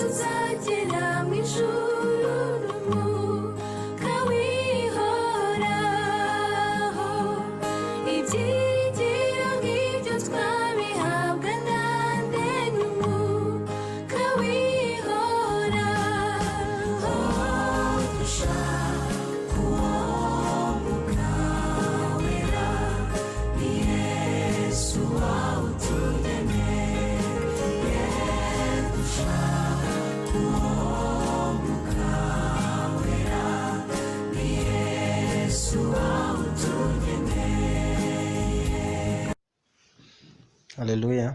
Tuzagera mu ijuru n'umwuka w'ihoraho. Ibyiringiro nk'ibyo twabihabwa nande? N'umwuka w'ihoraho. Dushaka uwo mwuka wera, ni Yesu wawutugeneye. Dushaka uwo mwuka wera, ni Yesu wawutugeneye. Haleluya!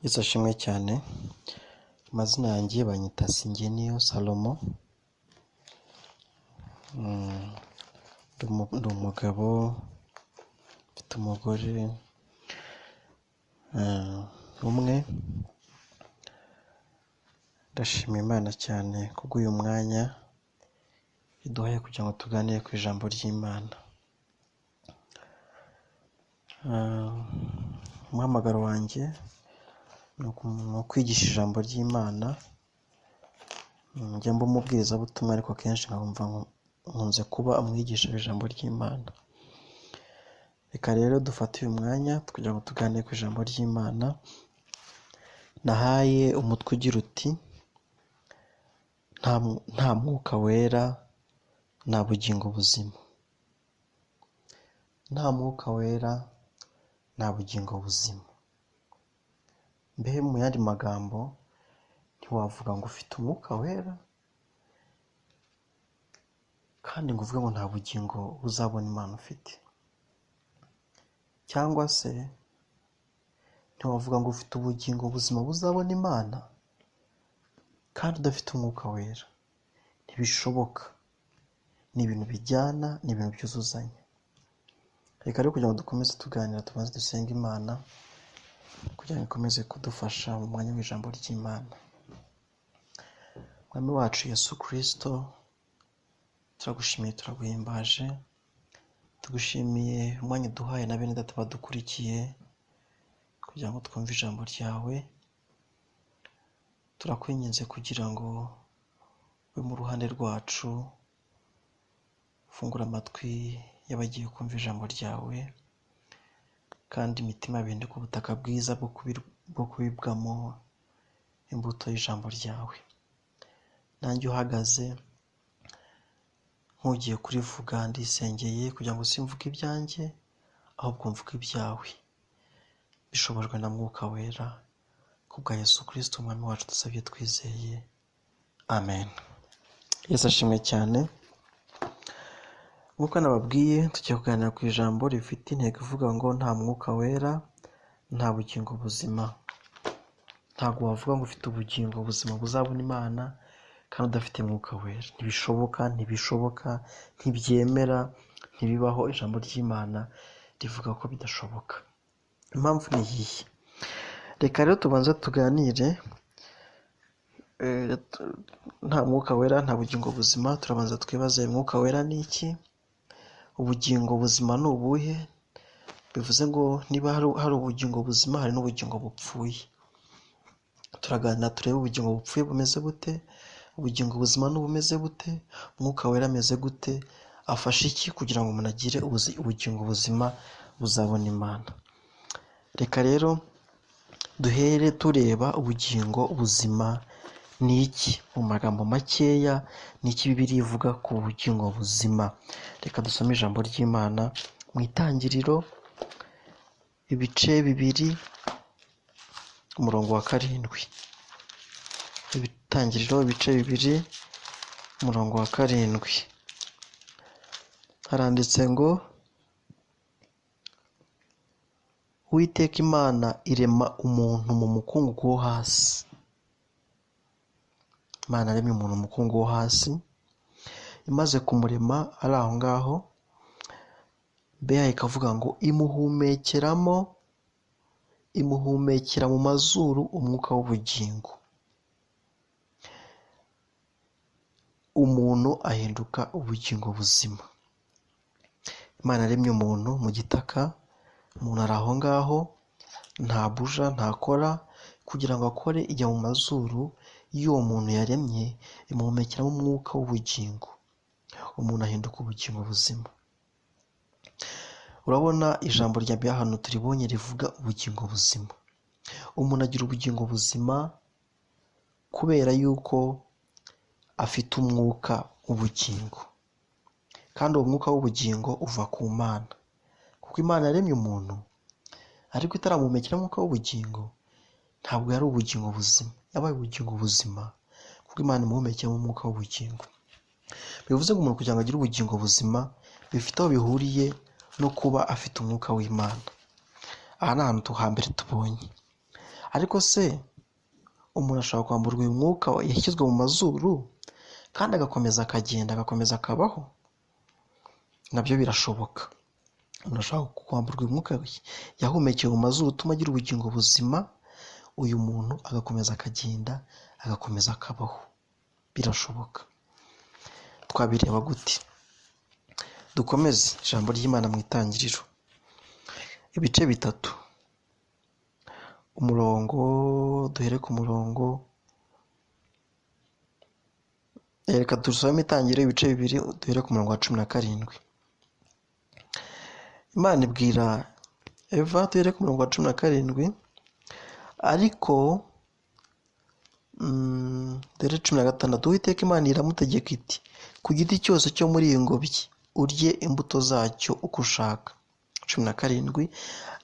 Yesu ashimwe cyane. Amazina yanjye banyita Singeniyo Salomo. Ndi umugabo, mfite umugore umwe. Ndashima Imana cyane kubw'uyu mwanya iduhaye kugira ngo tuganire ku ijambo ry'Imana. Umuhamagaro wanjye ni ukwigisha ijambo ry'Imana. Njya mba umubwirizabutumwa, ariko kenshi nkumva nkunze kuba umwigisha w'ijambo ry'Imana. Reka rero dufate uyu mwanya kugira ngo tuganire ku ijambo ry'Imana nahaye umutwe ugira uti: "Nta mwuka wera, nta bugingo buzima." Nta mwuka wera, nta bugingo buzima. Mbe mu yandi magambo, ntiwavuga ngo ufite umwuka wera kandi ngo uvuge ngo nta bugingo uzabona Imana ufite, cyangwa se ntiwavuga ngo ufite ubugingo buzima buzabona Imana kandi udafite umwuka wera. Ntibishoboka, ni ibintu bijyana, ni ibintu byuzuzanya. Reka rero kugira ngo dukomeze tuganira, tubanze dusenge Imana kugira ngo ikomeze kudufasha mu mwanya w'ijambo ry'Imana. Mwami wacu Yesu Kirisito, turagushimiye, turaguhimbaje, tugushimiye umwanya uduhaye na bene data badukurikiye kugira ngo twumve ijambo ryawe. Turakwinginze kugira ngo ube mu ruhande rwacu, ufungure amatwi y'abagiye kumva ijambo ryawe, kandi imitima bihinduke ubutaka bwiza bwo kubibwamo imbuto y'ijambo ryawe. Nanjye uhagaze nk'ugiye kurivuga, ndisengeye kugira ngo simvuge ibyanjye, ahubwo mvuge ibyawe, bishobojwe na Mwuka Wera, kubwa Yesu Kirisito Umwami wacu dusabye twizeye, amen. Yesu ashimwe cyane. Nk'uko nababwiye, tugiye kuganira ku ijambo rifite intego ivuga ngo: "Nta mwuka wera, nta bugingo buzima." Ntabwo wavuga ngo ufite ubugingo buzima buzabona Imana kandi udafite mwuka wera. Ntibishoboka, ntibishoboka, ntibyemera, ntibibaho. Ijambo ry'Imana rivuga ko bidashoboka. Impamvu ni iyihe? Reka rero tubanze tuganire. Nta mwuka wera, nta bugingo buzima. Turabanza twibaze: mwuka wera ni iki? Ubugingo buzima ni ubuhe? Bivuze ngo niba hari ubugingo buzima, hari n'ubugingo bupfuye. Turaganira turebe ubugingo bupfuye bumeze bute, ubugingo buzima ni bumeze bute, umwuka wera ameze gute, afasha iki kugira ngo umuntu agire ubugingo buzima buzabona Imana. Reka rero duhere tureba ubugingo buzima ni iki. Mu magambo makeya, ni iki Bibiliya ivuga ku bugingo buzima? Reka dusome ijambo ry'Imana mu Itangiriro, ibice 2, umurongo wa 7. Itangiriro, ibice 2, umurongo wa 7, haranditse ngo: "Uwiteka Imana irema umuntu mu mukungugu wo hasi." Imana yaremye umuntu mu mukungugu wo hasi, imaze kumurema ari aho ngaho, Beya ikavuga ngo imuhumekera mu mazuru umwuka w'ubugingo, umuntu ahinduka ubugingo buzima. Imana yaremye umuntu mu gitaka, umuntu ari aho ngaho, nta buja, ntakora, kugira ngo akore ijya mu mazuru iyo uwo muntu yaremye imuhumekeramo umwuka w'ubugingo, umuntu ahinduka ubugingo buzima. Urabona ijambo rya mbere hano turibonye rivuga ubugingo buzima. Umuntu agira ubugingo buzima kubera yuko afite umwuka w'ubugingo, kandi uwo mwuka w'ubugingo uva ku Mana, kuko Imana yaremye umuntu ariko itaramuhumekera umwuka w'ubugingo, ntabwo yari ubugingo buzima, yabaye ubugingo buzima kuko Imana imuhumekeyemo umwuka w'ubugingo. Bivuze ngo umuntu kugira ngo agire ubugingo buzima bifite aho bihuriye no kuba afite umwuka w'Imana. Aha ni ahantu hambere tubonye. Ariko se umuntu ashobora kwamburwa uyu mwuka yashyizwe mu mazuru kandi agakomeza akagenda, agakomeza akabaho? Nabyo birashoboka. Umuntu ashobora kwamburwa uyu mwuka yahumekeye mu mazuru utuma agira ubugingo buzima, uyu muntu agakomeza akagenda, agakomeza akabaho. Birashoboka. Twabireba gute? Dukomeze ijambo ry'Imana mu itangiriro, ibice 3, umurongo, duhere ku murongo, reka dusome itangiriro ibice 2, duhere ku murongo wa 17. Imana ibwira Eva, duhere ku murongo wa 17, ariko dore 16, Uwiteka Imana iramutegeka iti, ku giti cyose cyo muri iyi ngobyi urye imbuto zacyo uko ushaka. 17,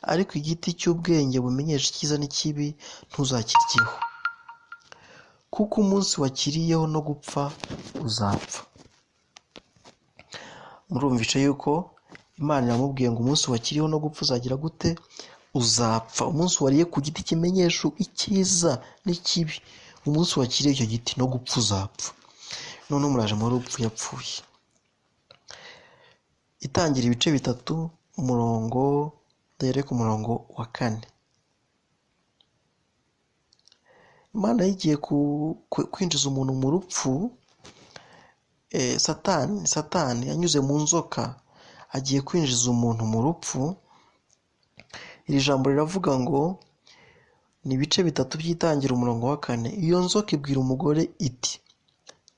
ariko igiti cy'ubwenge bumenyesha icyiza n'ikibi ntuzakiryeho, kuko umunsi wakiriyeho no gupfa uzapfa. Murumvishe yuko Imana iramubwiye ngo umunsi wakiriyeho no gupfa uzagira gute? Uzapfa. Umunsi wariye ku giti kimenyesha icyiza n'ikibi, umunsi wakiriye icyo giti no gupfa uzapfa. Noneho muraje muri urupfu yapfuye. Itangira ibice 3, umurongo, duhere ku murongo wa 4. Imana yigiye kwinjiza umuntu mu rupfu, Satani yanyuze mu nzoka agiye kwinjiza umuntu mu rupfu. Iri jambo riravuga ngo ni ibice 3 by'itangira umurongo wa 4. Iyo nzoka ibwira umugore iti,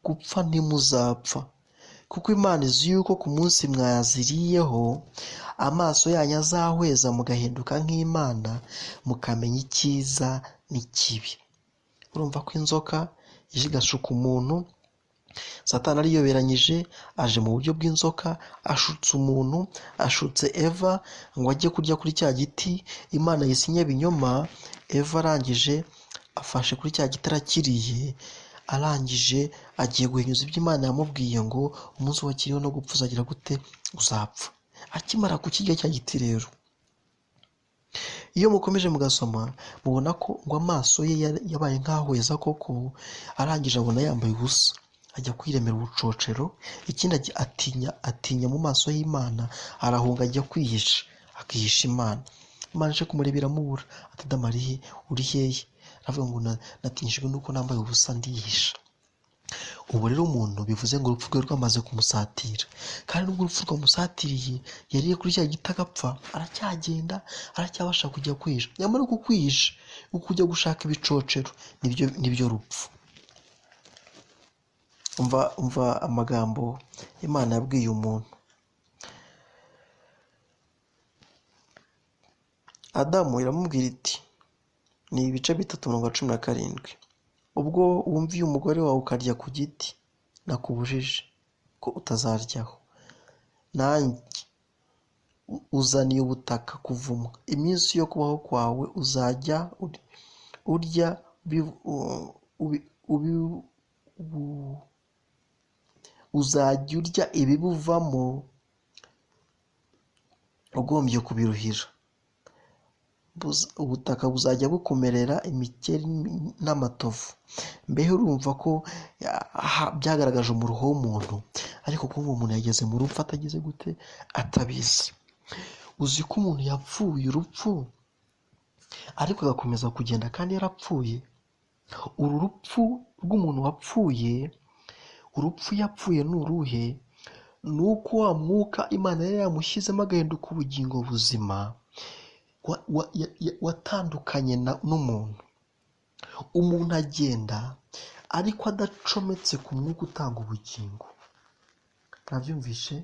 gupfa ntimuzapfa, kuko Imana izi yuko ku munsi mwaziriyeho amaso yanyu azahweza mugahinduka nk'Imana, mukamenya icyiza n'ikibi. Urumva ko inzoka ije igashuka umuntu, Satani ariyoberanyije, aje mu buryo bw'inzoka, ashutse umuntu, ashutse Eva ngo ajye kurya kuri cya giti Imana yisinye binyoma. Eva arangije afashe kuri cya giti arakiriye, arangije agiye guhinyuza ibyo Imana yamubwiye ngo umunsi wakiriyeho no gupfa uzagira gute? Uzapfa. Akimara kukirya cya giti rero, iyo mukomeje mugasoma mubona ko ngo amaso ye yabaye nk'ahweza koko, arangije abona yambaye ubusa, ajya kwiremera ubucocero. Ikindi atinya mu maso y'Imana, arahunga ajya kwihisha, akihisha Imana. Imana ije kumureba iramubura, ati Adamu ari he? Uri hehe? Aravuga ngo natinyishijwe nuko nambaye ubusa ndihisha. Ubu rero umuntu bivuze ngo urupfu rwe rwamaze kumusatira, kandi nubwo urupfu rwamusatiriye yariye kuri cya giti agapfa, aracyagenda, aracyabasha kujya kwihisha. Nyamara uku kwihisha, uku kujya gushaka ibicocero, nibyo rupfu. Umva amagambo Imana yabwiye umuntu. Adamu iramubwira iti, ni ibice 3 umurongo wa 17, ubwo wumviye umugore wawe ukarya ku giti nakubujije ko utazaryaho, nanjye uzaniye ubutaka kuvumwa, iminsi yo kubaho kwawe uzajya urya uzajya urya ibibuvamo ugombye kubiruhira. Ubutaka buzajya bukumerera imikeri n'amatovu. Mbehe urumva ko byagaragaje umuruho w'umuntu, ariko kuba umuntu yageze mu rupfu atageze gute? Atabizi. Uzi ko umuntu yapfuye urupfu ariko agakomeza kugenda kandi yarapfuye. Uru rupfu rw'umuntu wapfuye, urupfu yapfuye ni uruhe? Ni uko wa mwuka Imana yari yamushyizemo agahinduka ubugingo buzima watandukanye n'umuntu. Umuntu agenda ariko adacometse ku mwuka utanga ubugingo. Mwabyumvishe?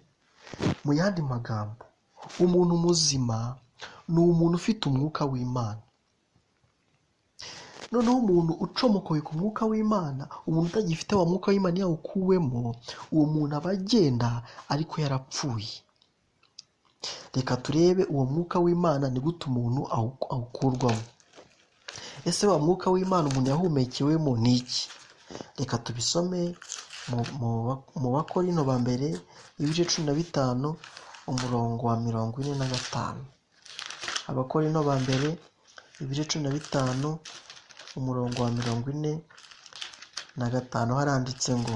Mu yandi magambo, umuntu muzima ni umuntu ufite umwuka w'Imana. Noneho umuntu ucomokoye ku mwuka w'Imana, umuntu utagifite wa mwuka w'Imana yawukuwemo, uwo muntu aba agenda ariko yarapfuye. Reka turebe uwo mwuka w'Imana ni gute umuntu awukurwamo. Ese wa mwuka w'Imana umuntu yahumekewemo ni iki? Reka tubisome mu Bakorinto ba mbere ibice 15 umurongo wa 45. Abakorinto ba mbere ibice 15 umurongo wa 45 haranditse ngo: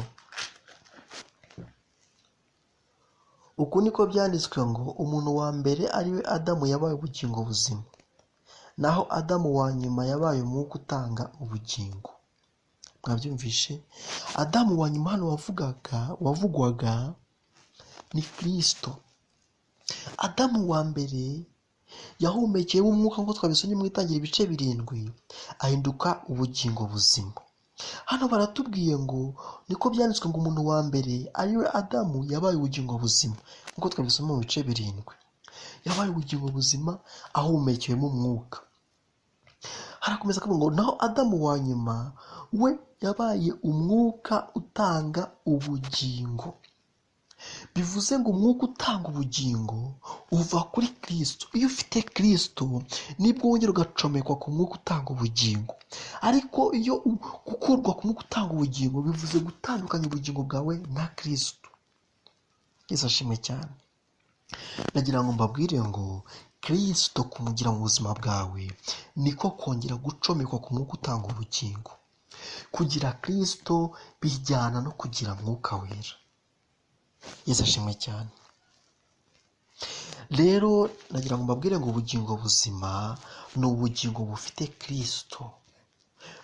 uku niko byanditswe ngo umuntu wa mbere ari we Adamu yabaye ubugingo buzima, naho Adamu wa nyuma yabaye umwuka utanga ubugingo. Mwabyumvishe? Adamu wa nyuma hano wavugwaga ni Kristo. Adamu wa mbere yahumekeyemo umwuka nk'uko twabisomye mu itangira ibice 7, ahinduka ubugingo buzima. Hano baratubwiye ngo niko byanditswe ngo umuntu wa mbere ariwe Adamu yabaye ubugingo buzima, nk'uko twabisomye mu bice 7. Yabaye ubugingo buzima ahumekewemo umwuka. Harakomeza akavuga ngo naho Adamu wa nyuma we yabaye umwuka utanga ubugingo. Bivuze ngo umwuka utanga ubugingo uva kuri Kristo. Iyo ufite Kristo nibwo wongera ugacomekwa ku mwuka utanga ubugingo. Ariko iyo gukurwa ku mwuka utanga ubugingo bivuze gutandukanya ubugingo bwawe na Kristo. Yesu ashimwe cyane. Nagira ngo mbabwire ngo Kristo kumugira mu buzima bwawe niko kongera gucomekwa ku mwuka utanga ubugingo. Kugira Kristo bijyana no kugira mwuka wera. Yesu ashimwe cyane. Rero nagira ngo mbabwire ngo ubugingo buzima ni ubugingo bufite Kristo,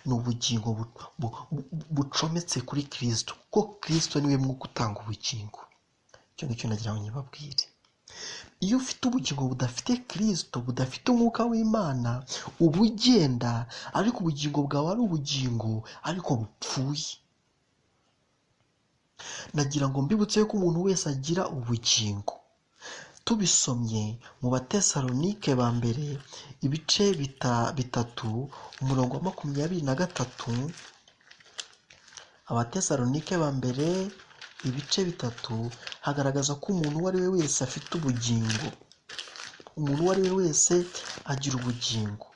ni ubugingo bucometse kuri Kristo, kuko Kristo niwe mwuka utanga ubugingo. Icyo ngicyo nagira ngo nyibabwire. Iyo ufite ubugingo budafite Kristo, budafite umwuka w'Imana, uba ugenda ariko ubugingo bwawe ari ubugingo ariko bupfuye. Nagira ngo mbibutse ko umuntu wese agira ubugingo. Tubisomye mu Batesalonike ba mbere ibice 3 umurongo wa 23. Abatesalonike ba mbere ibice 3 hagaragaza ko umuntu uwo ari we wese afite ubugingo. Umuntu uwo ari we wese agira ubugingo.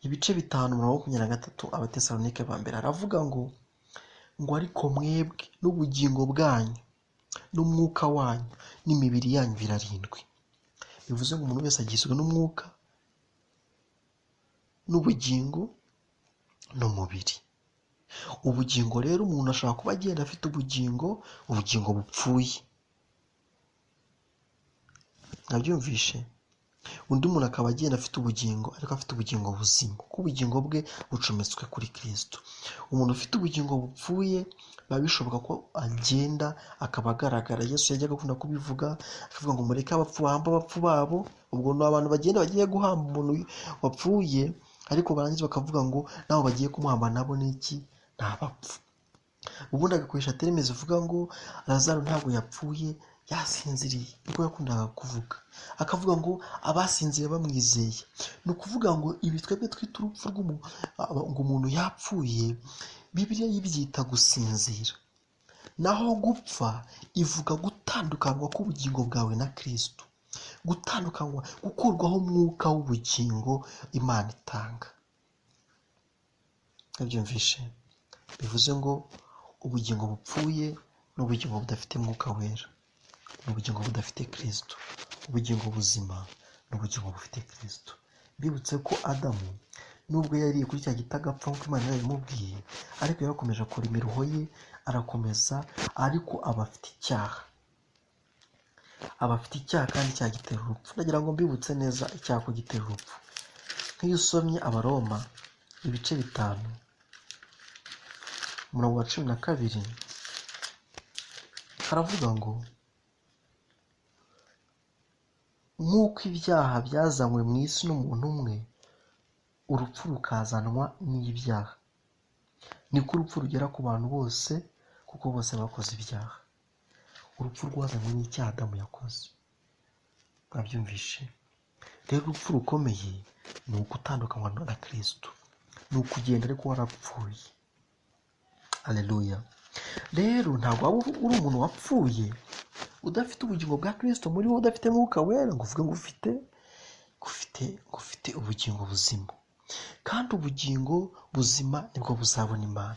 Ibice 5 umurongo wa 23 Abatesalonike ba mbere aravuga ngo ariko mwebwe n'ubugingo bwanyu n'umwuka wanyu n'imibiri yanyu birarindwi. Bivuze ngo umuntu wese agizwe n'umwuka n'ubugingo n'umubiri. Ubugingo rero umuntu ashobora kuba agenda afite ubugingo, ubugingo bupfuye. Mwabyumvishe? Undi muntu akaba agenda afite ubugingo ariko afite ubugingo buzima, kuko ubugingo bwe bucometswe kuri Kristo. Umuntu ufite ubugingo bupfuye biba bishoboka ko agenda akaba agaragara. Yesu yajyaga akunda kubivuga, akavuga ngo mureke abapfu bahambe abapfu babo. Ubwo ni abantu bagenda bagiye guhamba umuntu wapfuye, ariko barangiza bakavuga ngo nabo bagiye kumuhamba nabo ni iki? Ni abapfu. Ubundi agakoresha terime zivuga ngo Lazaro ntabwo yapfuye, yasinziriye. Niko yakundaga kuvuga, akavuga ngo abasinziriye bamwizeye. Ni ukuvuga ngo ibi twebwe twita urupfu ngo umuntu yapfuye, Bibiliya yibyita gusinzira. Naho gupfa ivuga gutandukanywa k'ubugingo bwawe na Kristo, gutandukanywa, gukurwaho umwuka w'ubugingo Imana itanga. Mwabyumvishe? Bivuze ngo ubugingo bupfuye ni ubugingo budafite mwuka wera, ni ubugingo budafite Kristo. Ubugingo buzima ni ubugingo bufite Kristo. Mbibutse ko Adamu nubwo yariye kuri cya giti agapfa nk'uko Imana yabimubwiye, ariko yarakomeje akora imiruho ye, arakomeza, ariko aba afite icyaha. Aba afite icyaha kandi icyaha gitera urupfu. Ndagira ngo mbibutse neza icyaha ko gitera urupfu. Nk'iyo usomye Abaroma ibice 5 umurongo wa 12 haravuga ngo nk'uko ibyaha byazanywe mu isi n'umuntu umwe, urupfu rukazanwa n'ibyaha, Niko urupfu rugera ku bantu bose, kuko bose bakoze ibyaha. Urupfu rwazanywe n'icyaha Adamu yakoze. Mwabyumvishe? Rero urupfu rukomeye ni ugutandukanywa na Kristo, ni ukugenda ariko warapfuye. Aleluya. Rero ntabwo waba uri umuntu wapfuye udafite ubugingo bwa Kristo muri wowe, udafite Mwuka Wera, ngo uvuge ngo ufite ubugingo buzima. Kandi ubugingo buzima nibwo buzabona Imana.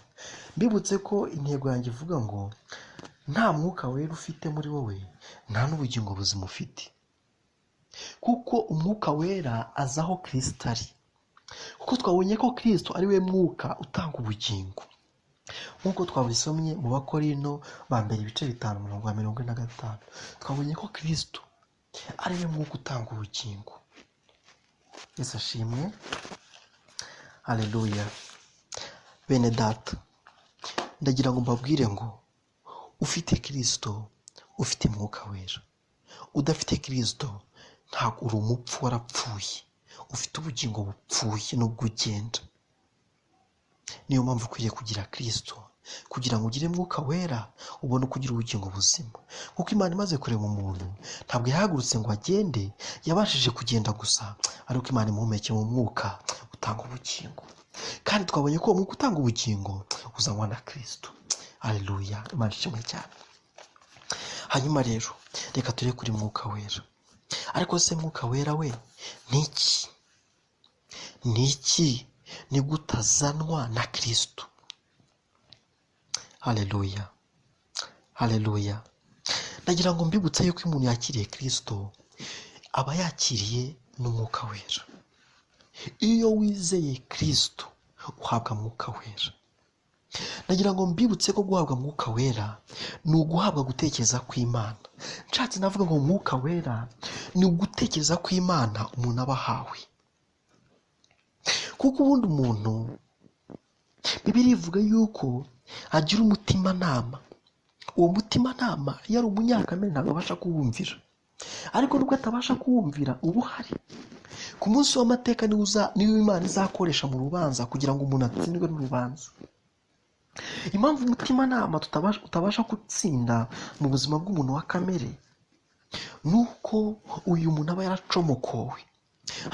Mbibutse ko intego yanjye ivuga ngo nta Mwuka Wera ufite muri wowe, nta n'ubugingo buzima ufite. Kuko Umwuka Wera aza aho Kristo ari. Kuko twabonye ko Kristo ari we Mwuka utanga ubugingo. Nk'uko twabisomye mu Bakorino ba mbere ibice 5 umurongo wa 45, twabonye ko Kristo ari we Mwuka utanga ubugingo. Yesu ashimwe. Haleluya. Bene data, ndagira ngo mbabwire ngo ufite Kristo ufite Mwuka Wera. Udafite Kristo ntabwo uri umupfu, warapfuye, ufite ubugingo bupfuye nubwo ugenda. Niyo mpamvu ukwiriye kugira Kristo kugira ngo ugire Mwuka Wera, ubone uko ugira ubugingo buzima. Kuko Imana imaze kurema umuntu, ntabwo yahagurutse ngo agende, yabashije kugenda gusa, ariko Imana imuhumekeye mu mwuka utanga ubugingo. Kandi twabonye ko uwo mwuka utanga ubugingo uzanwa na Kristo. Haleluya, Imana ishimwe cyane. Hanyuma rero reka ture kuri Mwuka Wera. Ariko se Mwuka Wera we ni iki? Ni iki? Ni gutazanwa na Kristo. Haleluya, haleluya. Ndagira ngo mbibutse yuko umuntu yakiriye Kristo aba yakiriye n'Umwuka Wera. Iyo wizeye Kristo uhabwa Mwuka Wera. Ndagira ngo mbibutse ko guhabwa Mwuka Wera ni uguhabwa gutekereza kw'Imana. Nshatse navuga ngo Mwuka Wera ni ugutekereza kw'Imana umuntu aba ahawe. Kuko ubundi umuntu, Bibiliya ivuga yuko agira umutimanama. Uwo mutimanama iyo ari umunyakamere ntabwo abasha kuwumvira. Ariko nubwo atabasha kuwumvira, uba uhari. Ku munsi w'amateka niwo Imana izakoresha mu rubanza kugira ngo umuntu atsindwe n'urubanza. Impamvu umutimanama utabasha gutsinda mu buzima bw'umuntu wa kamere ni uko uyu muntu aba yaracomokowe.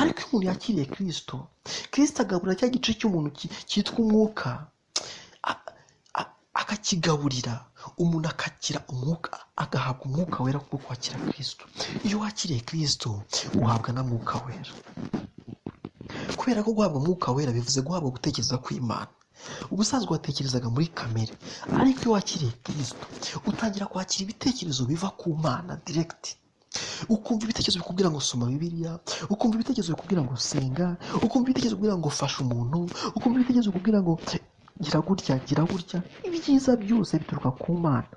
Ariko iyo umuntu yakiriye Kristo, Kristo agabura cya gice cy'umuntu cyitwa umwuka, akakigaburira umuntu, akakira umwuka, agahabwa Umwuka Wera kubwo kwakira Kristo. Iyo wakiriye Kristo uhabwa na Mwuka Wera. Kubera ko guhabwa Umwuka Wera bivuze guhabwa gutekereza kw'Imana. Ubusanzwe watekerezaga muri kamere, ariko iyo wakiriye Kristo utangira kwakira ibitekerezo biva ku Mana direct. Ukumva ibitekerezo bikubwira ngo soma Bibiliya, ukumva ibitekerezo bikubwira ngo senga, ukumva ibitekerezo bikubwira ngo fasha umuntu, ukumva ibitekerezo bikubwira ngo gira gutya, gira gutya. Ibyiza byose bituruka ku Mana.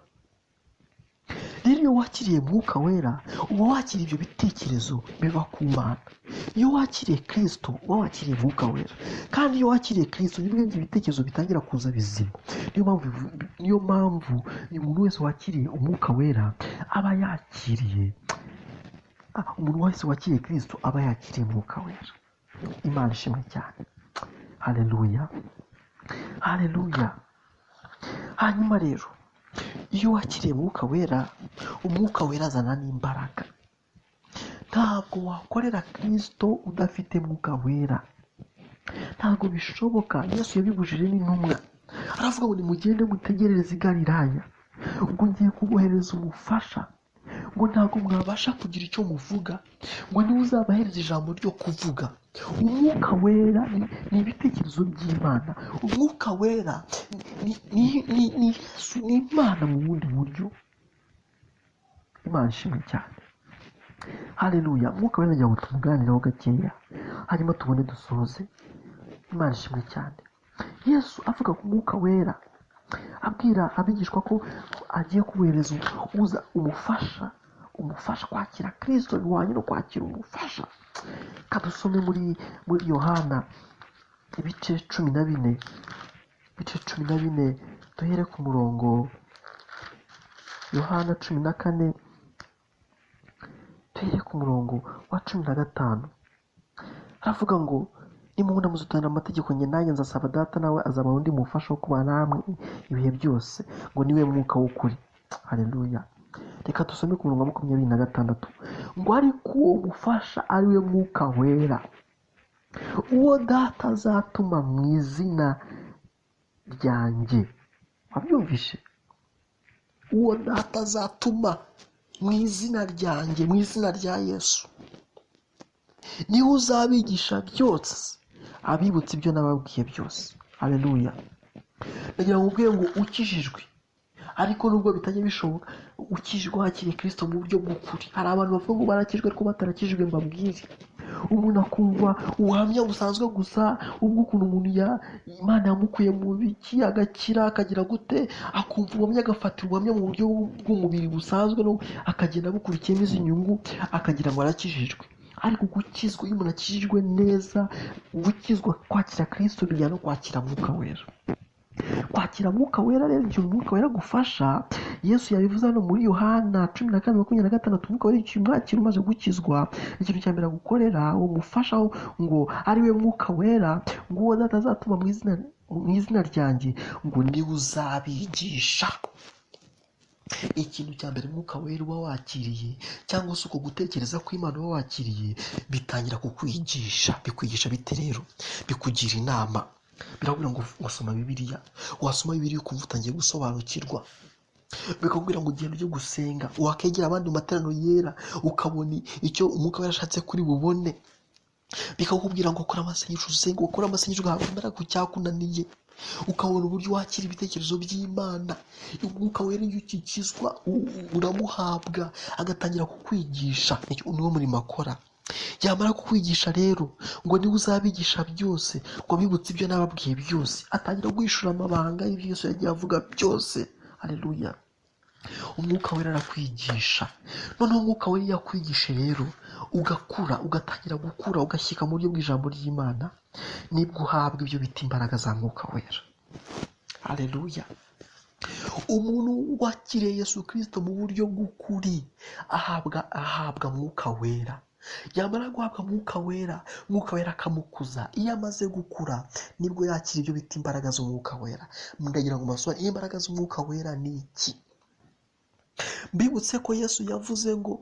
Rero iyo wakiriye Mwuka Wera uba wakiriye ibyo bitekerezo biva ku Mana. Iyo wakiriye Kristo uba wakiriye Mwuka Wera. Kandi iyo wakiriye Kristo nibwo ibyo bitekerezo bitangira kuza bizima. Niyo mpamvu umuntu wese wakiriye Umwuka Wera aba yakiriye, umuntu wese wakiriye Kristo aba yakiriye Mwuka Wera. Imana ishimwe cyane. Haleluya, haleluya. Hanyuma rero iyo wakiriye Mwuka Wera, Umwuka Wera azana n'imbaraga. Ntabwo wakorera Kristo udafite Mwuka Wera, ntabwo bishoboka. Yesu yabibujije n'intumwa, aravuga ngo nimugende mutegerereze i Galilaya, ngo ngiye kubohereza umufasha, ngo ntabwo mwabasha kugira icyo muvuga, ngo niwe uzabahereza ijambo ryo kuvuga. Umwuka Wera ni ibitekerezo by'Imana. Umwuka Wera ni Yesu, ni Imana mu bundi buryo. Imana ishimwe cyane. Haleluya. Umwuka Wera nagira ngo tumuganireho gakeya, hanyuma tubone dusoze. Imana ishimwe cyane. Yesu avuga ku Mwuka Wera, abwira abigishwa ko agiye kubohereza uza umufasha, umufasha kwakira Kristo bihwanye no kwakira umufasha. Kadusome muri Yohana ibice 14, ibice 14, duhere ku murongo. Yohana 14, duhere ku murongo wa 15. Aravuga ngo Nimunkunda muzitondera amategeko njye, nanjye nzasaba Data, nawe azaba undi mufasha wo kubana namwe ibihe byose, ngo niwe mwuka w'ukuri. Haleluya. Reka dusome ku murongo wa 26 ngo ariko uwo mufasha ari we mwuka wera, uwo Data azatuma mu izina ryanjye. Wabyumvishe? Uwo Data azatuma mu izina ryanjye, mu izina rya Yesu, niwe uzabigisha byose, abibutsa ibyo nababwiye byose. Haleluya. Ndagira ngo ubwiye ngo ukijijwe, ariko nubwo bitajya bishoboka, ukijijwe wakiriye Kristo mu buryo bw'ukuri. Hari abantu bavuga ngo barakijwe ariko batarakijijwe. Mbabwire, umuntu akumva ubuhamya busanzwe gusa, ubwo ukuntu umuntu Imana yamukuye mu biki agakira akagira gute, akumva ubuhamya, agafata ubuhamya mu buryo bw'umubiri busanzwe, no akagenda abukurikiyemo izi nyungu, akagira ngo arakijijwe. Ariko gukizwa, iyo umuntu akijijwe neza, gukizwa kwakira Kristo bijyana no kwakira Mwuka Wera. Kwakira Mwuka Wera rero, igihe Umwuka Wera agufasha, Yesu yabivuze hano muri Yohana 14:26, Umwuka Wera igihe umwakira umaze gukizwa, ikintu cya mbere agukorera, uwo mufasha ngo ari we Mwuka Wera, ngo uwo Data azatuma mu izina ryanjye, ngo niwe uzabigisha. Ikintu cya mbere Mwuka Wera uba wakiriye, cyangwa se uko gutekereza kw'Imana uba wakiriye, bitangira kukwigisha. Bikwigisha bite rero? Bikugira inama, birakubwira ngo wasoma Bibiliya, wasoma Bibiliya ukumva utangiye gusobanukirwa, bikakubwira ngo ugende ujye gusenga, wakegera abandi mu materaniro yera ukabona icyo Umwuka Wera ashatse kuri bubone, bikakubwira ngo kora amasengesho usenge, ukora amasengesho ugahabwa imbaraga ku cyakunaniye, ukabona uburyo wakira ibitekerezo by'Imana. Umwuka Wera iyo ukikizwa uramuhabwa, agatangira kukwigisha. Niwo murimo akora. Yamara kukwigisha rero, ngo niwe uzabigisha byose, ngo abibutse ibyo nababwiye byose, atangira guhishura amabanga y'ibyo Yesu yagiye avuga byose. Haleluya. Umwuka Wera arakwigisha. Noneho Umwuka Wera iyo akwigishe rero, ugakura, ugatangira gukura, ugashyika mu buryo bw'ijambo ry'Imana, nibwo uhabwa ibyo bita imbaraga za Mwuka Wera. Haleluya. Umuntu wakiriye Yesu Kristo mu buryo bw'ukuri ahabwa Mwuka Wera. Yamara guhabwa Mwuka Wera, Mwuka Wera akamukuza. Iyo amaze gukura nibwo yakira ibyo bita imbaraga z'Umwuka Wera. Ndagira ngo mbasobanurire imbaraga z'Umwuka Wera ni iki. Mbibutse ko Yesu yavuze ngo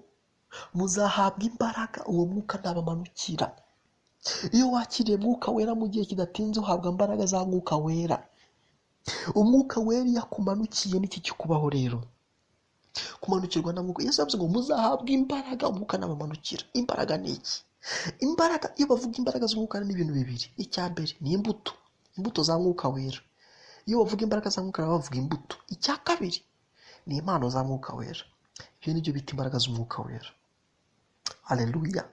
muzahabwa imbaraga uwo Mwuka nabamanukira. Iyo wakiriye Mwuka Wera mu gihe kidatinze uhabwa imbaraga za Mwuka Wera. Umwuka Wera iyo akumanukiye n'iki kikubaho rero? Kumanukirwa na Mwuka. Yesu yavuze ngo muzahabwa imbaraga Umwuka nabamanukira. Imbaraga ni iki? Imbaraga, iyo bavuga imbaraga z'Umwuka ni ibintu bibiri. Icya mbere ni imbuto, imbuto za Mwuka Wera. Iyo bavuga imbaraga za Mwuka Wera bavuga imbuto. Icya kabiri ni impano za Mwuka Wera. Ibyo ni byo bita imbaraga z'Umwuka Wera. Haleluya.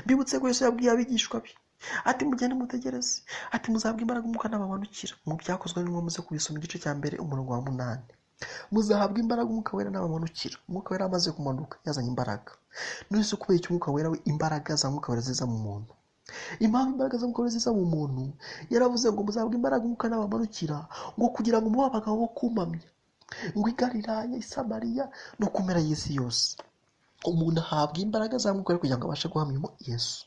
Mbibutse ko Yesu yabwiye abigishwa be ati mugende mutegereze, ati muzahabwa imbaraga Umwuka nabamanukira. Mu byakozwe n'intumwa muze kubisoma igice cya 1 umurongo wa 8. Muzahabwa imbaraga Umwuka Wera nabamanukira. Umwuka Wera amaze kumanuka yazanye imbaraga. None se kubera iki Umwuka Wera we imbaraga za Mwuka Wera ziza mu muntu? Impamvu imbaraga za Mwuka Wera ziza mu muntu, yaravuze ngo muzahabwa imbaraga Umwuka nabamanukira, ngo kugira ngo mube abagabo bo kumpamya, ngo i Galilaya, i Samariya no ku mpera y'isi yose. Umuntu ahabwa imbaraga za Mwuka Wera kugira ngo abashe guhamya Yesu.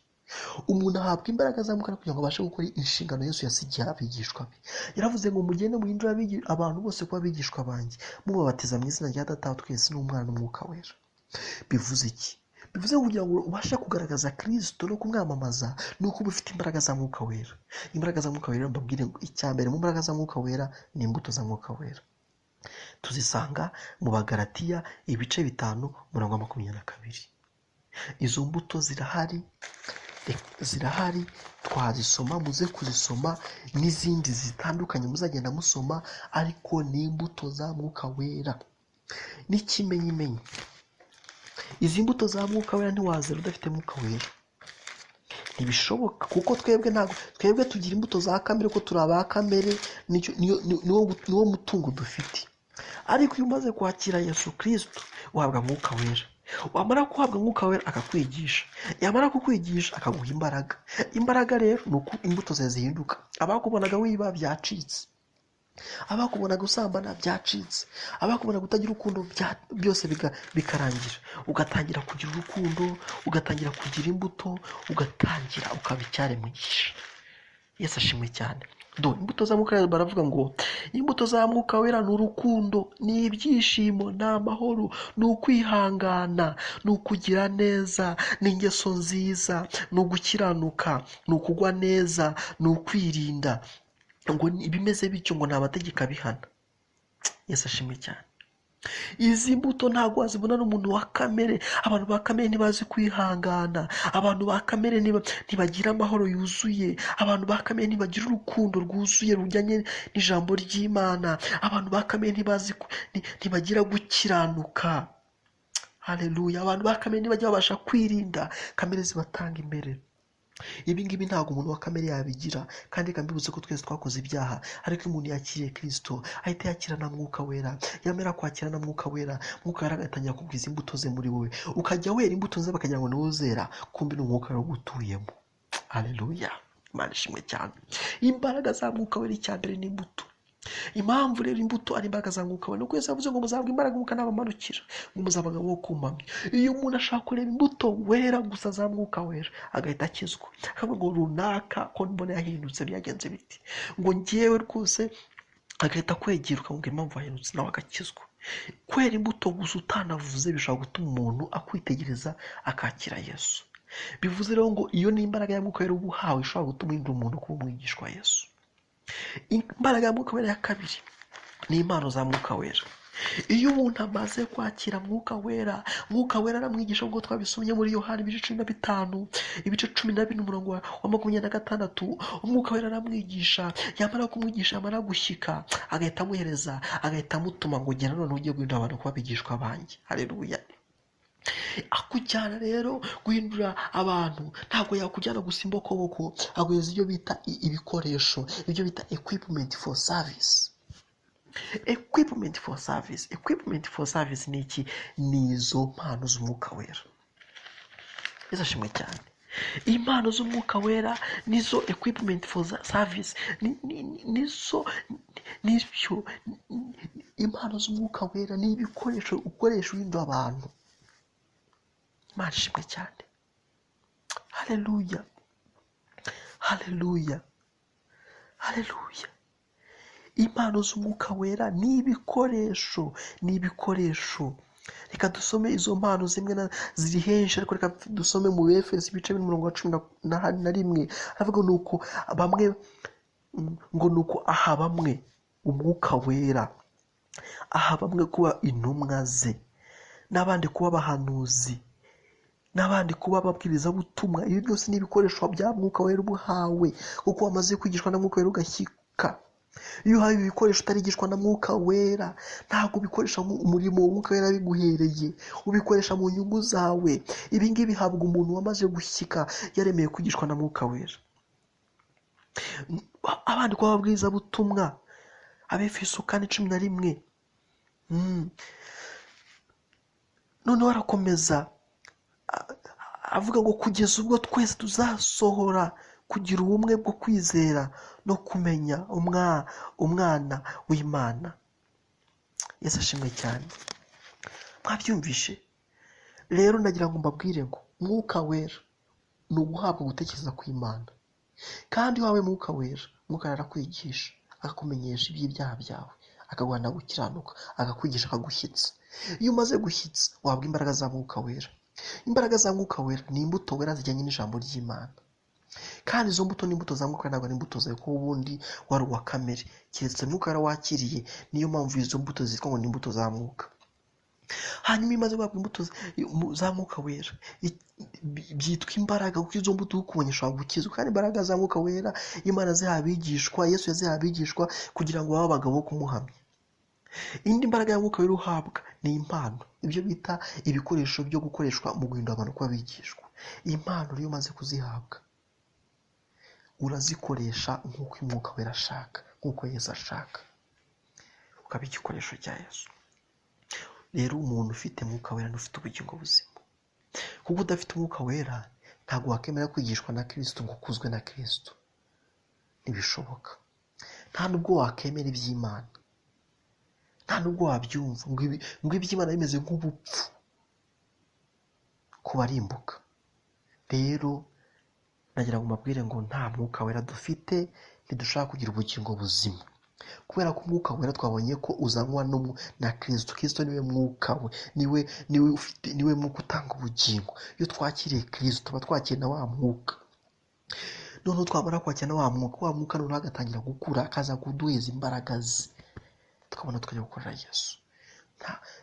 Umuntu ahabwa imbaraga za Mwuka Wera kugira ngo abashe gukora inshingano Yesu yasigiye abigishwa be. Yaravuze ngo mugende muhindure abantu bose kuba abigishwa banjye, mubabatiza mu izina rya Data wa twese n'Umwana n'Umwuka Wera. Bivuze iki? Bivuze ngo kugira ngo ubashe kugaragaza Kristo no kumwamamaza ni uko uba ufite imbaraga za Mwuka Wera. Imbaraga za Mwuka Wera, mbabwire ngo icya mbere mu mbaraga za Mwuka Wera ni imbuto za Mwuka Wera. Tuzisanga mu Bagalatiya ibice 5 umurongo wa 22. Izo mbuto zirahari, twazisoma, muze kuzisoma n'izindi zitandukanye muzagenda musoma, ariko ni imbuto za Mwuka Wera. N'ikimenyimenyi, izi mbuto za Mwuka Wera ntiwazera udafite Mwuka Wera, ntibishoboka. Kuko twebwe ntabwo, twebwe tugira imbuto za kamere, ko turi aba kamere, niwo mutungo dufite. Ariko iyo umaze kwakira Yesu Kristo uhabwa Mwuka Wera. Wamara guhabwa Mwuka Wera akakwigisha, yamara kukwigisha akaguha imbaraga. Imbaraga rero ni uko imbuto zawe zihinduka. Abakubonaga wiba byacitse, abakubonaga usambana byacitse, abakubonaga utagira urukundo byose bikarangira, ugatangira kugira urukundo, ugatangira kugira imbuto, ugatangira ukaba icyaremwe gisha. Yesu ashimwe cyane. Do imbuto za Mwuka Wera, baravuga ngo imbuto za Mwuka Wera ni urukundo, ni ibyishimo, ni amahoro, ni ukwihangana, ni ukugira neza, ni ingeso nziza, ni ugukiranuka, ni ukugwa neza, ni ukwirinda. Ngo ibimeze bityo ngo nta mategeko abihana. Yesu ashimwe cyane. Izi mbuto ntabwo wazibona n'umuntu wa kamere. Abantu ba kamere ntibazi kwihangana, abantu ba kamere ntibagira amahoro yuzuye, abantu ba kamere ntibagira urukundo rwuzuye rujyanye n'ijambo ry'Imana, abantu ba kamere ntibazi ntibagira gukiranuka. Haleluya. Abantu ba kamere ntibajya babasha kwirinda, kamere zibatanga imbere. Ibi ngibi ntabwo umuntu wa kamere yabigira, kandi reka mbibutse ko twese twakoze ibyaha, ariko iyo umuntu yakiriye Kristo ahita yakira na Mwuka Wera. Yamara kwakira na Mwuka Wera, Mwuka Wera agatangira kugwiza imbuto ze muri wowe, ukajya wera imbuto ze bakagira ngo ni wowe uzera, kumbe ni Umwuka Wera ugutuyemo. Haleluya, Imana ishimwe cyane. Imbaraga za Mwuka Wera, icya mbere ni imbuto. Impamvu rero imbuto ari imbaraga za Mwuka Wera, nuko Yesu yavuze ngo muzahabwa imbaraga Umwuka nabamanukira, ngo muzaba abagabo bo kumpamya. Iyo umuntu ashaka kureba imbuto wera gusa za Mwuka Wera agahita akizwa, akavuga ngo runaka ko mbona yahindutse byagenze biti, ngo njyewe rwose, agahita akwegera ukamubwira impamvu wahindutse, nawe agakizwa. Kwera imbuto gusa utanavuze bishobora gutuma umuntu akwitegereza akakira Yesu. Bivuze rero ngo iyo ni imbaraga ya Mwuka Wera uba uhawe ishobora gutuma uhindura umuntu kuba umwigishwa wa Yesu. Imbaraga ya Mwuka Wera ya kabiri ni impano za Mwuka Wera. Iyo umuntu amaze kwakira Mwuka Wera, Mwuka Wera aramwigisha, nk'uko twabisomye muri Yohana ibice 15, ibice 14, umurongo wa 26. Umwuka Wera aramwigisha, yamara kumwigisha, yamara gushyika, agahita amuhereza, agahita amutuma ngo genda none ujye guhindura abantu kuba abigishwa banjye. Haleluya. Akujyana rero guhindura abantu, ntabwo yakujyana gusa imbokoboko, aguhereza ibyo bita ibikoresho, ibyo bita equipment for service. Equipment for service. Equipment for service ni iki? Ni izo mpano z'Umwuka Wera. Yesu ashimwe cyane. Impano z'Umwuka Wera nizo equipment for service. Nizo, nibyo, impano z'Umwuka Wera ni ibikoresho ukoresha uhindura abantu. Imana ishimwe cyane. Haleluya, haleluya, haleluya. Impano z'Umwuka Wera ni ibikoresho, ni ibikoresho. Reka dusome izo mpano zimwe na ziri henshi, ariko reka dusome mu Befeso ibice bine umurongo wa 11. Aravuga nuko bamwe, ngo nuko aha bamwe Umwuka Wera, aha bamwe kuba intumwa ze, n'abandi kuba abahanuzi, n'abandi kuba ababwirizabutumwa. Ibi byose ni ibikoresho bya Mwuka Wera ubuhawe, kuko wamaze kwigishwa na Mwuka Wera ugashyika. Iyo uhawe ibi bikoresho utarigishwa na Mwuka Wera, ntabwo ubikoresha mu umurimo Mwuka Wera biguhereye, ubikoresha mu nyungu zawe. Ibi ngibi bihabwa umuntu wamaze gushyika, yaremeye kwigishwa na Mwuka Wera. Abandi kuba ababwirizabutumwa, Abefeso 4:11. Noneho arakomeza avuga ngo kugeza ubwo twese tuzasohora kugira ubumwe bwo kwizera no kumenya umwana w'Imana. Yesu ashimwe cyane. Mwabyumvishe? Rero ndagira ngo mbabwire ngo Mwuka Wera ni uguhabwa gutekereza kw'Imana. Kandi iyo wahawe Mwuka Wera, Mwuka Wera arakwigisha, akakumenyesha iby'ibyaha byawe, akaguhana gukiranuka, akakwigisha, akagushyitsa. Iyo umaze gushyitsa, wahabwa imbaraga za Mwuka Wera. Imbaraga za Mwuka Wera ni imbuto wera zijyanye n'ijambo ry'Imana. Kandi izo mbuto ni imbuto za Mwuka Wera, ntabwo ari imbuto zawe, kuko ubundi wari uwa kamere. Keretse Mwuka Wera wakiriye, niyo mpamvu izo mbuto zitwa ngo ni imbuto za Mwuka. Hanyuma iyo umaze guhabwa imbuto za Mwuka Wera, byitwa imbaraga, kuko izo mbuto ukubonye ushobora gukizwa. Kandi imbaraga za Mwuka Wera Imana ziha abigishwa, Yesu yazihaye abigishwa kugira ngo babe abagabo bo kumuhamya. Indi mbaraga ya Mwuka Wera uhabwa ni impano, ibyo bita ibikoresho byo gukoreshwa mu guhindura abantu kuba abigishwa. Impano rero iyo umaze kuzihabwa, urazikoresha nk'uko Umwuka Wera ashaka, nk'uko Yesu ashaka, ukaba igikoresho cya Yesu. Rero umuntu ufite Mwuka Wera n'ufite ubugingo buzima, kuko udafite Umwuka Wera ntabwo wakemera kwigishwa na Kristo ngo ukuzwe na Kristo, ntibishoboka. Nta nubwo wakemera iby'Imana, nta nubwo wabyumva ngo iby'Imana bimeze nk'ubupfu ku barimbuka. Rero Nagira ngo mbabwire ngo nta mwuka wera dufite ntidushobora kugira ubugingo buzima, kubera ko umwuka wera twabonye ko uzanwa na Kristo. Kristo niwe mwuka we, niwe ufite, niwe mwuka utanga ubugingo. Iyo twakiriye Kristo tuba twakiriye na wa mwuka. Noneho twamara kwakira na wa mwuka, wa mwuka noneho agatangira gukura, akaza kuduheza imbaraga ze, tukabona tukajya gukorera Yesu.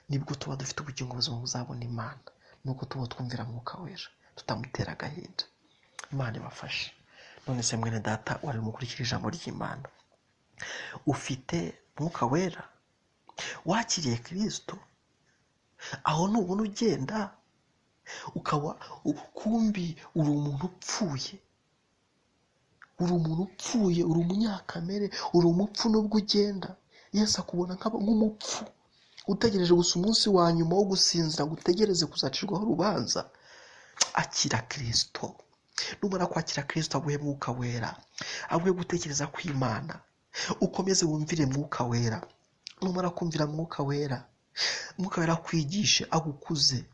Nibwo tuba dufite ubugingo buzima buzabona Imana, nuko tuba twumvira mwuka wera tutamutera agahinda. Imana ibafashe. None se mwene data wari mukurikira ijambo ry'Imana, ufite mwuka wera, wakiriye Kristo, aho nubona ugenda ukaba kumbi uri umuntu upfuye, uri umuntu upfuye, uri umunyakamere, uri umupfu nubwo ugenda. Yesu akubona nk'umupfu utegereje gusa umunsi wa nyuma wo gusinzira ngo utegereze kuzacirwaho urubanza. Akira Kristo. Numara kwakira Kristo aguhe mwuka wera, aguhe gutekereza kw'Imana, ukomeze wumvire mwuka wera. Numara kumvira mwuka wera, mwuka wera akwigishe, agukuze,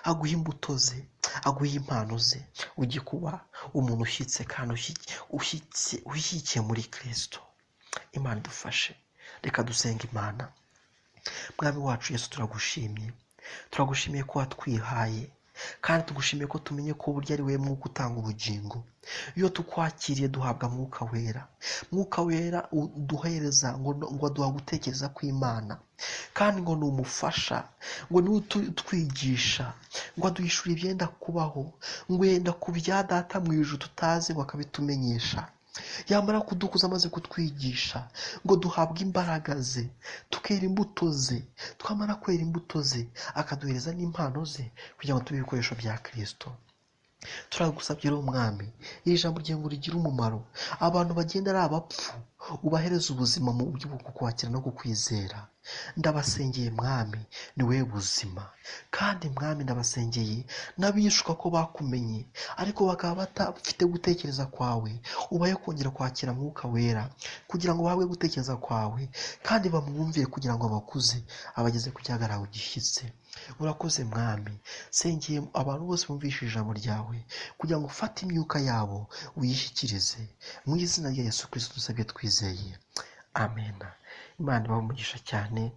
aguhe imbuto ze, aguhe impano ze, ujye kuba umuntu ushyitse kandi ushyigikiye muri Kristo. Imana idufashe. Reka dusenge Imana. Mwami wacu Yesu, turagushimye, turagushimiye ko watwihaye, kandi tugushimiye ko tumenye ko burya ari wowe mwuka utanga ubugingo. Iyo tukwakiriye duhabwa mwuka wera. Mwuka wera uduhereza ngo aduha gutekereza kw'Imana, kandi ngo ni umufasha, ngo niwe utwigisha, ngo aduhishura ibyenda kubaho, ngo yenda ku bya data mu ijuru tutazi, ngo akabitumenyesha. Yamara kudukuza amaze kutwigisha, ngo duhabwe imbaraga ze, tukera imbuto ze. Twamara kwera imbuto ze, akaduhereza n'impano ze kugira ngo tube ibikoresho bya Kristo. Turagusabye rero Mwami, iri jambo ryawe ngo rigire umumaro, abantu bagenda ari abapfu ubahereze ubuzima mu buryo bwo kukwakira no kukwizera. Ndabasengeye Mwami, ni wowe buzima. Kandi Mwami ndabasengeye n'abishuka ko bakumenye ariko bakaba batafite gutekereza kwawe, ubahe kongera kwakira mwuka wera kugira ngo bahabwe gutekereza kwawe, kandi bamwumvire kugira ngo abakuze abageze ku gihagararo gishyitse. Urakoze Mwami, sengeye abantu bose bumvise ijambo ryawe kugira ngo ufate imyuka yabo uyishyikirize. Mu izina rya Yesu Kristo dusabye twizeye, amen. Imana ibahe umugisha cyane.